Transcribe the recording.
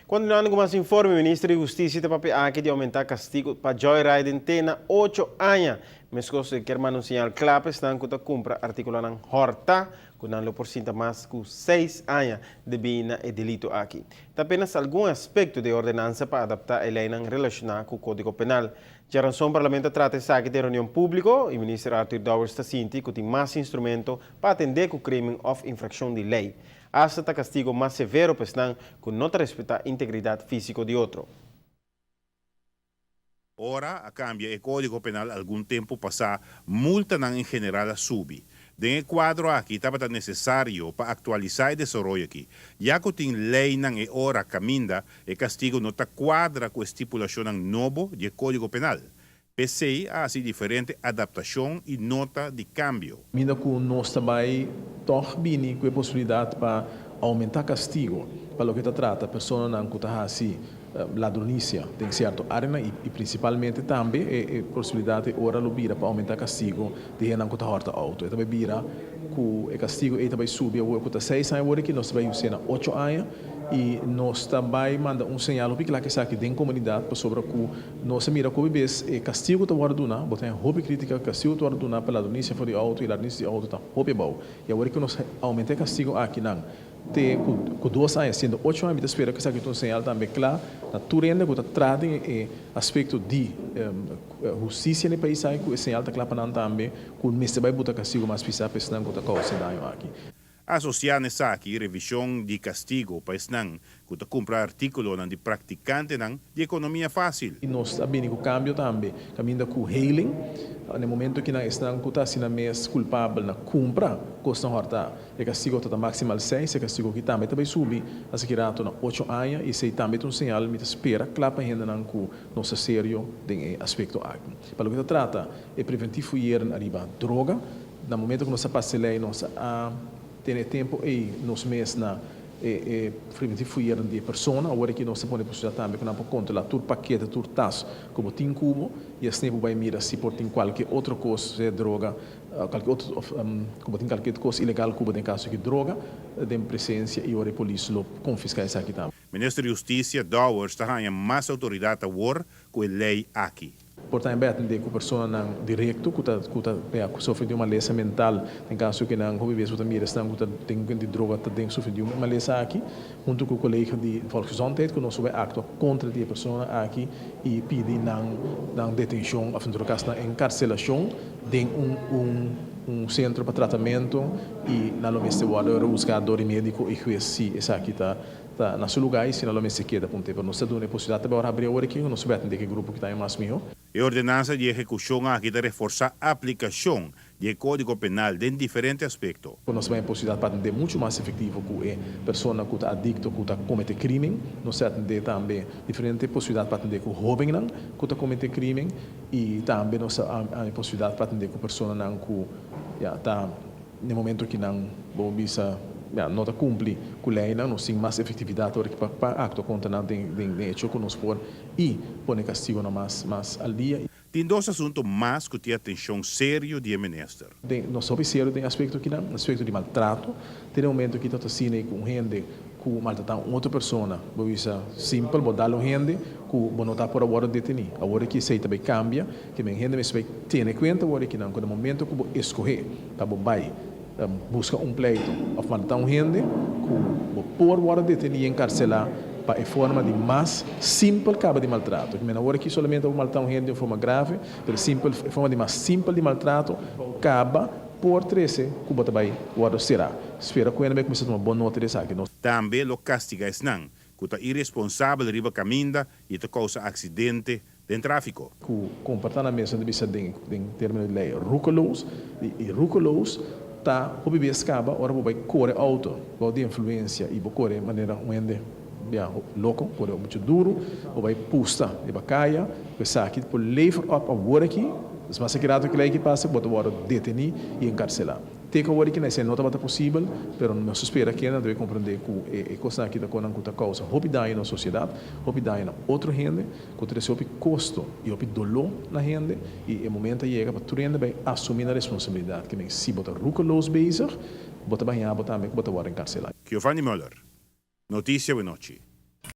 Continuando cu mas informe, Minister di Husticia ta papia aki di aumenta castigo pa joyriding te na 8 aña. Mescos kier manda un señal cla pa esnan cu ta cumpra articulonan horta, cu nan lo por sinta mas cu 6 aña debi na e delito aki. Ta apenas algun aspecto di e ordenansa pa adapta e leynan relaciona cu Codigo Penal. Djaranson Parlamento a trata esaki den reunion publico y Minister Arthur Dowers ta sinti cu tin mas instrumento pa atende cu crimen of infraccion di ley. Hasta ta castigo mas severo pa esnan cu no ta respeta integridad fisico di otro. Ora a cambia e Codigo Penal algun tempo pasa, multanan en general a subi. Den e cuadro aki tabata necesario pa actualisa e desaroyo aki, ya cu tin leynan e ora caminda e castigo no ta cuadra cu e stipulacionnan nobo di e Codigo Penal. P'esey a haci diferente adaptacion y nota di cambio. Minda cu nos ta bay tog bini cu e posibilidad pa aumenta castigo pa loke ta trata personanan cu ta haci ladronicia den cierto areanan y principalmente tambe e posibilidad e ora lo bira pa aumenta castigo di hendenan cu ta horta auto. E ta bay bira cu e castigo ey ta bay subi awor cu ta seis aña awor aki nos ta bay us'e na ocho aña y nos ta bay manda un señal hopi cla cu esaki den comunidad pasobra cu nos a mira cu hopi bes e castigo cu ta wordo duna, bo ta haña hopi critica, castigo cu ta wordo duna pa ladronicia for di auto y ladronicia di auto ta hopi abao y awor cu nos aumenta e castigo akinan Te ku dos aña, siendo ocho aña, mi ta spera ku esaki ta un señal tambe kla na tur hende ku ta traha den e aspekto di hustisia na e pais aki, ku e señal ta kla pa nan tambe ku mester bai buta kastigu mas pisá pa esnan ku ta kousa e daño aki. Asosiá na esaki revishon di kastigu pa esnan ku ta kumpra artíkulonan di praktikantenan di ekonomia fásil. Nos a bini ku kambio tambe kaminda ku hailing, na e momento ki nan esnan ku ta asina mes kulpabel na kumpra kosnan hòrtá. E kastigo ta ta maximal seis, e kastigo aki tambe ta bai subi asaki rato na ocho aña i esei tambe ta un señal mi ta spera kla pa hendenan ku nos ta serio den e aspekto aki. Pa loke ta trata e preventief fuyeren ariba droga, na momento ku nos a pasa e lei nos a tene e tempu ei nos mes na e e preventief fuyeren di e persona, awor aki nos ta pone posibilidat tambe ku nan por kontrola tur pakete, tur tas ku bo tin ku bo i asina bo bai mira si por tin kualke otro kos, sea droga, Kalke otro of ku bo tin kalke kos ilegal ku bo den kaso ki droga den presensia i ora e polis lo konfiská esaki tambe. Minister di Hustisia Dowers ta haña mas outoridat awor ku e lei aki. Por ta en atendé ku personanan direkto ku ta ku ta ya ku sufri di un malesa mental den kaso ku nan hopi bes bo ta mira esnan ku ta den di droga ta den sufri di un malesa aki huntu ku kolegio di Volksgezondheid ku nos lo bai aktua kontra di e personanan aki i pidi nan nan detenshon òf en todo kaso nan enkarselashon. Den un un un centro pa tratamento y nan lo mester wordo rebusca door di medico y huez si esaki ta ta na su lugar y si nan lo mester keda pa un tempo. Nos ta duna e posibilidad tambe ora habri awor aki nos ta atende ki grupo ki ta mas miho. E ordenansa di ehecucion aki ta reforsa aplicacion di e Codigo Penal den diferente aspecto. Ku nos ta bay e posibilidad pa atende mucho mas efectivo ku e persona ku ta adicto ku ta comete crimen. Nos ta atende tambe diferente posibilidad pa atende ku hobennan ku ta comete crimen. I tambe nos a haña posibilidat pa atendé ku personanan ku ya ta den momento ki nan bo bisa ya no ta kumpli ku leinan. Nos tin mas efektividat ora ki pa aktua kontra nan den den hecho ku nos por i pone kastigonan mas mas al dia. Tin dos asunto mas ku tin atenshon serio di e minister. Den nos hopi serio den aspekto kinan, aspekto di maltrato. Te den momento ki ta ta asina ku un hende ku maltratá un otro persona, bo bisa simpel, bo dal un hende ku bo no ta por a wòrdu detení. Awor aki esei ta bai kambia, ke men hende mester bai tene kuenta awor akinan ku na momento ku bo eskohé pa bo bai buska un pleito òf maltratá un hende ku bo por wòrdu detení i enkarselá pa e forma di mas simpel kaba di maltrato. Ke men awor aki solamente bo maltratá un hende di un forma grave, pero simpel e forma di mas simpel di maltrato kaba por trese ku bo ta bai wòrdu será. Spera ku hende bai kuminsá tuma bon nota di esaki. Nos. Tambe lo kastigá esnan ku ta iresponsabel riba kaminda i ta kousa aksidente den tráfiko. Ku komportá nan mes, nan ta bisa den den término di lei roekeloos. I roekeloos ta hopi bes kaba ora bo bai kore outo bou di influensia i bo kore manera un hende ya loko, kore muchu duru, bo bai pusta riba kaya, ku esaki por lever op awor aki, mas aki rato ki lei aki pasa bo ta wòrdu detení i enkarselá. Te ku awor aki na esei no tabata posibel, pero nos ta spera kende nan ta bay komprendé ku e kosnan aki ta konan ku ta kousa hopi daño na sosiedat, hopi daño na otro hende, ku ta trese hopi kosto i hopi doló na hende, i e momento a yega pa tur hende bay asumí nan responsabilidat, ke men si bo ta roekeloos bezig, bo ta baña bo tambe ku bo ta wòrdu enkarselá. Giovanni Muller, Noticia Buenochi.